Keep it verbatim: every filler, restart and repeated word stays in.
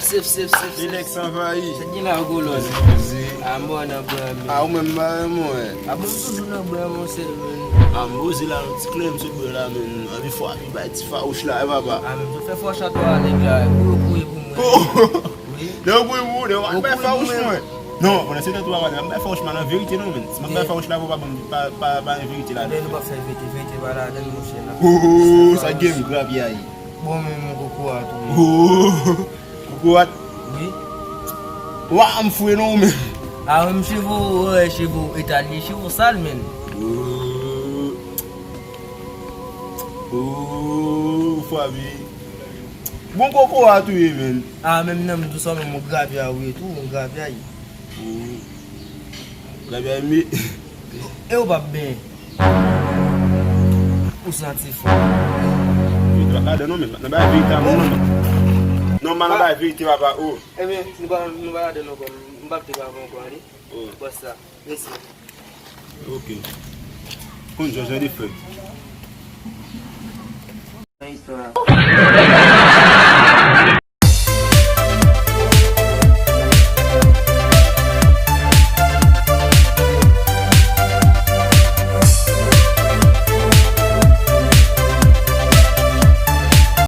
Sef, sef, sef, sef. Lelex anvayi. Sa gen la, gwo lòd? Poze. A, m bò nan bwè, men. A, ou menm, m pa renmen w, wè. A, bon, m toujou nan bwè, monchè, men. A, m poze la, yon ti kleren m sot bwè la, men. Anvi fò a pi bay ti fawouch la, e papa. A, men, m fè fawouch a twa, nèg la, pou yo kouri pou mwen. Wi. Lè yo kouri pou ou, lè yo pa bay fawouch mwen. Non, pandan se tan tou, papa, m bay fawouch mwen nan verite, non, men. Si m ap bay fawouch la, pou pa ban m, pa, pa, pa gen verite la. Lè nou pa fè verite, verite pa ladan, monchè, nan. Oh, sa gen m grapyay. Bon, men, mon koko a tou. Oh. Koko a. Wi. Wa, m fre non ou menm. A, menm cheve w, wè, cheve w etalye, cheve w sal, menn. Oh. Oh, Fabi. Bon koko a tou ye, menn. A, menm nan m dous, menm mon grapyay wi tou, mon grapyay. Oh. Grapyay mi. E ou p ap benyen. Ou santi fò. Verite pa ladan non, men. Nan bay verite a, non, non. Non, man, nan bay verite, papa, oh. Ebyen, nou pa, nou pa ladan non, kòm. M p ap te pa ankò, ale. Oh. Bòs la. Mèsi. Ok. Konn jòj nan defèt. Nan istwa.